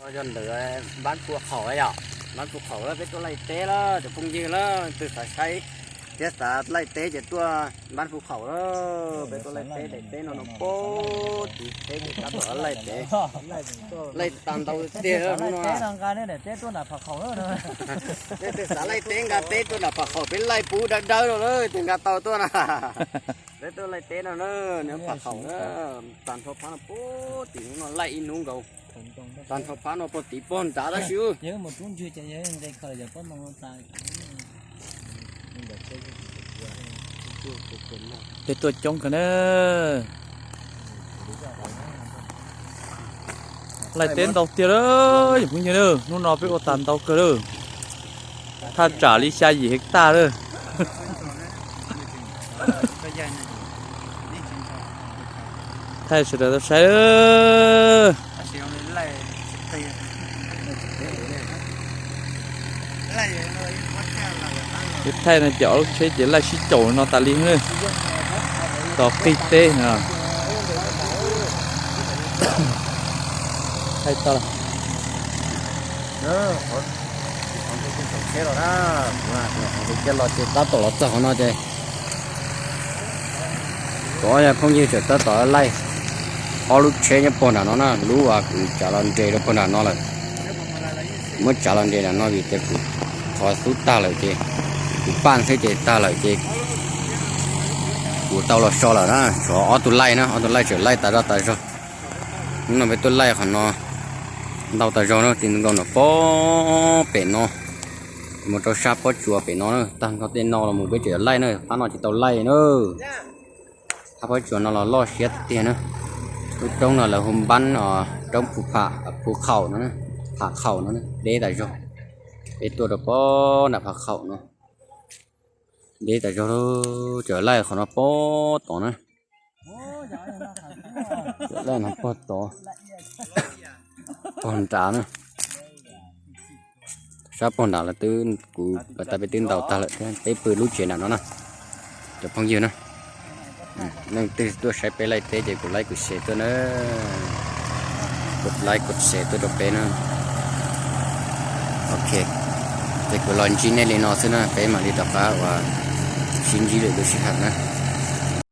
Yog ntawm npab Phu Khaum yom, npab Phu Khaum lawm, peb tuaj laij teb lawm cov phooj ywg lawm, leej twg xav saib thiab xav laij teb ces tuaj npab Phu Khaum lawm, peb tuaj laij teb daim teb no no pem tid teb ces tab tom laij teb, laij tau ntau tiag hnub no. Leej twg xav laij teb nqa teb tuaj nram Pham Khaum, peb laij pub dawb dawb rau lawm, leej twg nqa tau tuaj na. Peb tuaj laij teb no na, nyob Pham Khaum na, tag nrho phab no pem tid hnub no laij ib hnub nkaus. Tag nrho phab no pem tid pog nrad tab sis. Peb tuaj coob kawg na. Laij teb ntau tiag lawm, yog phooj ywg na, hnub no peb ua tag ntau kawg lawm. Thaj tsam li xya yim hektar lawm. Thaij sawv daws tau saib. Peb thaij no ces ob lub tsheb ces laij sib caum no tas li na. Tos qig teb no. Thaij tau. Los ces tab tom los txog qhov no ces kuv ob phooj ywg tseem tab tom laij ob lub tsheb nyob puag nram no na, lub uas kuv tsav los nres rau puag nram no lawm. Muab tsav los nres nram no vim tias kuv qhov xub tag lawm ces kuv paj xwb ces tag lawm ces kuv tau los so lawm na, tshuav ob tug laij na, ob tug laij tseem laij tas zog tas zog. Hnub no peb tuaj laij qhov no ntau tas zog na, ti nkaus nram pob pem no, mus rau sab pob tsuas pem no na, tag nrho tej no los mus peb tseem laij na, phab no tsis tau laij na. Phab pob tsuas no los loj siab tiag na. Lub roob no lawv hu npab os, roob Phu Pha, Phu Khaum no, Pham Khaum no, deb tas zog. Peb tuaj rau pob nram Pham Khaum no, deb tas zog, tseem laij qhov no pob tod na. Tseem laij no pob tod, pob nrad na. Sab pob nrad lawv twb, kuv tas peb twb ntaus tag lawm thiab, peb pw lub tsev nram no na. Cov phooj ywg na, leej twg tuaj saib peb laij teb ces kuv like kuv share tuaj na, kuv like kuv share tuaj rau peb na. Ok, ces kuv los ntsib nej li no xwb na, peb mam li rov qab uas sib ntsib lwm lub sij hawm na.